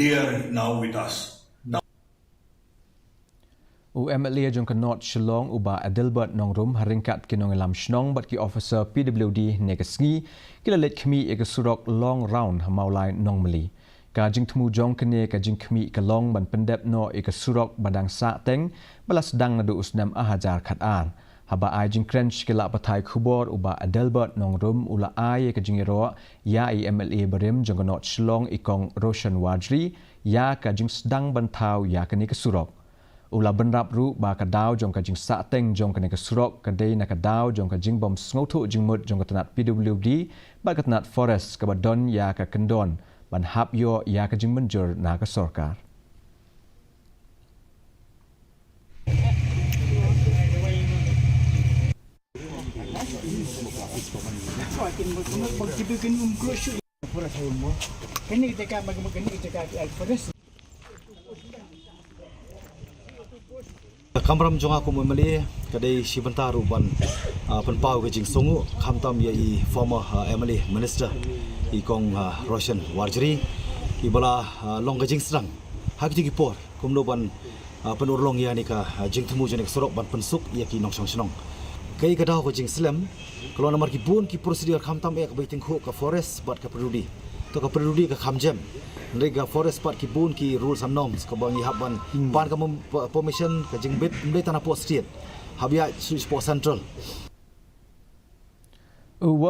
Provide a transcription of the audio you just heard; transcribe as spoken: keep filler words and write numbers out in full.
Here now with us. U M L A jong ka North Shillong, u Bah Adelbert Nongrum, ha ryngkat ki nongïalam shnong bad ki officer P W D ne ka sngi, ki la leit khmih ïa ka surok Long Round ha Mawlai Nongmali. Ka jingthmu jong kane ka jingkhmih ka long ban pyndep noh ïa ka surok ba dang sah teng, ba la sdang naduh u snem ar hajar khatar. Haba ai jingkren sha ki lad pathai khubor, u Bah Adelbert Nongrum u la ai ïa ka jingïaroh ïa i M L A barim jong ka North Shillong, i Kong Roshan Warjri, ïa ka jingsdang ban thaw ïa kane ka surok. U la bynrap ruh ba ka daw jong ka jingsah teng jong kane ka surok ka dei na ka daw jong ka jingbym sngewthuh jingmut jong ka tnat P W D bad ka tnat Forest, kaba don ïa ka kyndon ban hap ïoh ïa ka jingmynjur na ka sorkar. Ka kamram jong nga kum M L A ka dei shi bynta ruh ban, ah, pynpaw ka jingsngew khamtam ïa i former, ah, M L A minister, i Kong, ah, Roshan Warjri, i ba la, ah, long ka jingsdang ha kito ki por kumno ban, ah, pynurlong ïa kane ka, ah, jingthmu jong kane ka surok ban pynsuk ïa ki nongshong shnong. Kaei ka daw ka jingslem ka long namar ki bun ki procedure khamtam eh kaba ïatyngkhuh ka Forest bad ka P W D. To ka P W D ka kham jem. Hynrei ka Forest pat ki bun ki rules and norms kaba ngi hap ban pan ka mem-, pa-, permission, ka jingbit ym dei tang napoh state. Hap ïa shu shapoh central. U Wah